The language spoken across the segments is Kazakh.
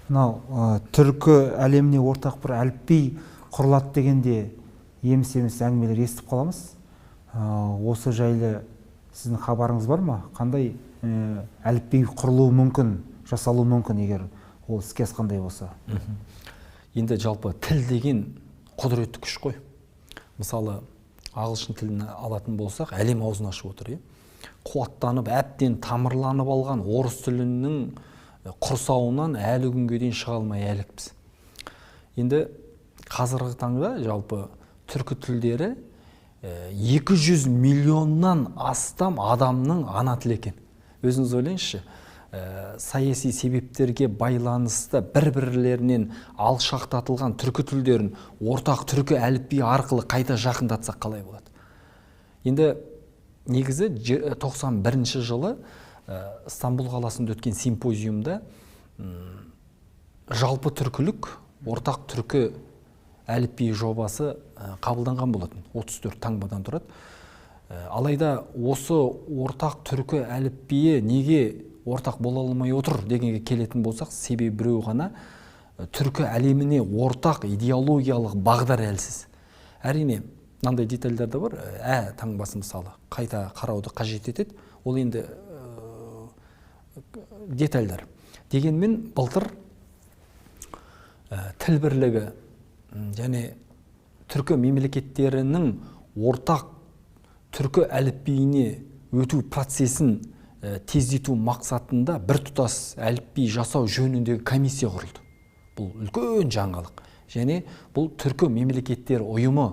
Мынау түркі әлеміне ортақ бір әліпби құрылады дегенде еміс-еміс әңгімелер естіп қаламыз. Осы жайлы сіздің хабарыңыз бар ма? Қандай әліпби құрылуы мүмкін, жасалуы мүмкін, егер ол іске асқандай болса? Енді жалпы тіл деген құдіретті күш қой. Мысалы, ағылшын тілін алатын болсақ, әлем аузын ашып отыр, қуаттанып, әбден тамырланып алған орыс тілінің құрсауынан әлі күнге дейін шыға алмай әлекпіз. Енді қазіргі таңда жалпы түркі тілдері 200 миллионнан астам адамның ана тілі екен. Өзіңіз ойлаңызшы, саяси себептерге байланысты бір-бірлерінен алшақтатылған түркі тілдерін ортақ түркі әліпбиі арқылы қайта жақындатсақ қалай болады? Енді негізі 91 жылы Стамбул қаласында өткен симпозиумда жалпы түркілік ортақ түркі әліпбиі жобасы қабылданған болатын. 34 таңбадан тұрады. Алайда осы ортақ түркі әліпбиі неге ортақ бола алмай отыр дегенге келетін болсақ, себебі біреу ғана: түркі әлеміне ортақ идеологиялық бағдар әлсіз. Әрине, мынандай детальдар да бар. Ә таңбасы, мысалы, қайта қарауды қажет етеді. Ол енді детальдар. Дегенмен былтыр тіл бірлігі және түркі мемлекеттерінің ортақ түркі әліпбиіне өту процесін тездету мақсатында біртұтас әліпби жасау жөніндегі комиссия құрылды. Бұл үлкен жаңалық. Және бұл түркі мемлекеттер ұйымы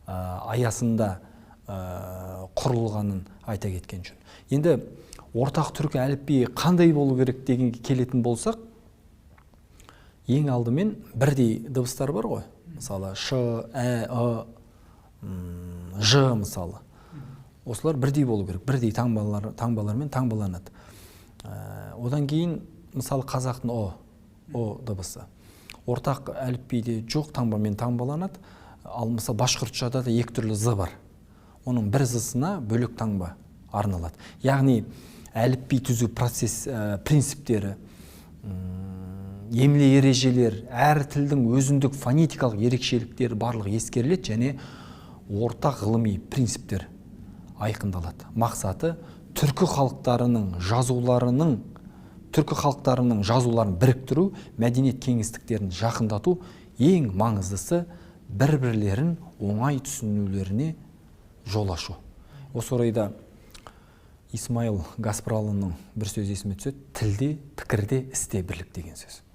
аясында құрылғанын айта кеткен жөн. Енді ортақ түркі әліпбиі қандай болу керек дегенге келетін болсақ, ең алдымен бірдей дыбыстар бар ғой. Мысалы, ш, ә, ы, ж мысалы. Осылар бірдей болу керек, бірдей таңбалармен таңбаланады. Одан кейін, мысалы, қазақтың о дыбысы ортақ әліпбиде жоқ таңбамен таңбаланады. Ал мысалы, башқұртшада да екі түрлі з бар. Оның бір з-сына бөлек таңба арналады. Яғни әліпби түзу процесс принциптері, емле ережелер, әр тілдің өзіндік фонетикалық ерекшеліктері барлығы ескеріледі және ортақ ғылыми принциптер айқындалады. Мақсаты түркі халықтарының жазуларын біріктіру, мәдениет кеңістіктерін жақындату, ең маңыздысы бір-бірлерін оңай түсінулеріне жол ашу. Осы орайда Исмаил Гаспралының бір сөзі есіме түседі: тілде, пікірде, істе бірлік деген сөз.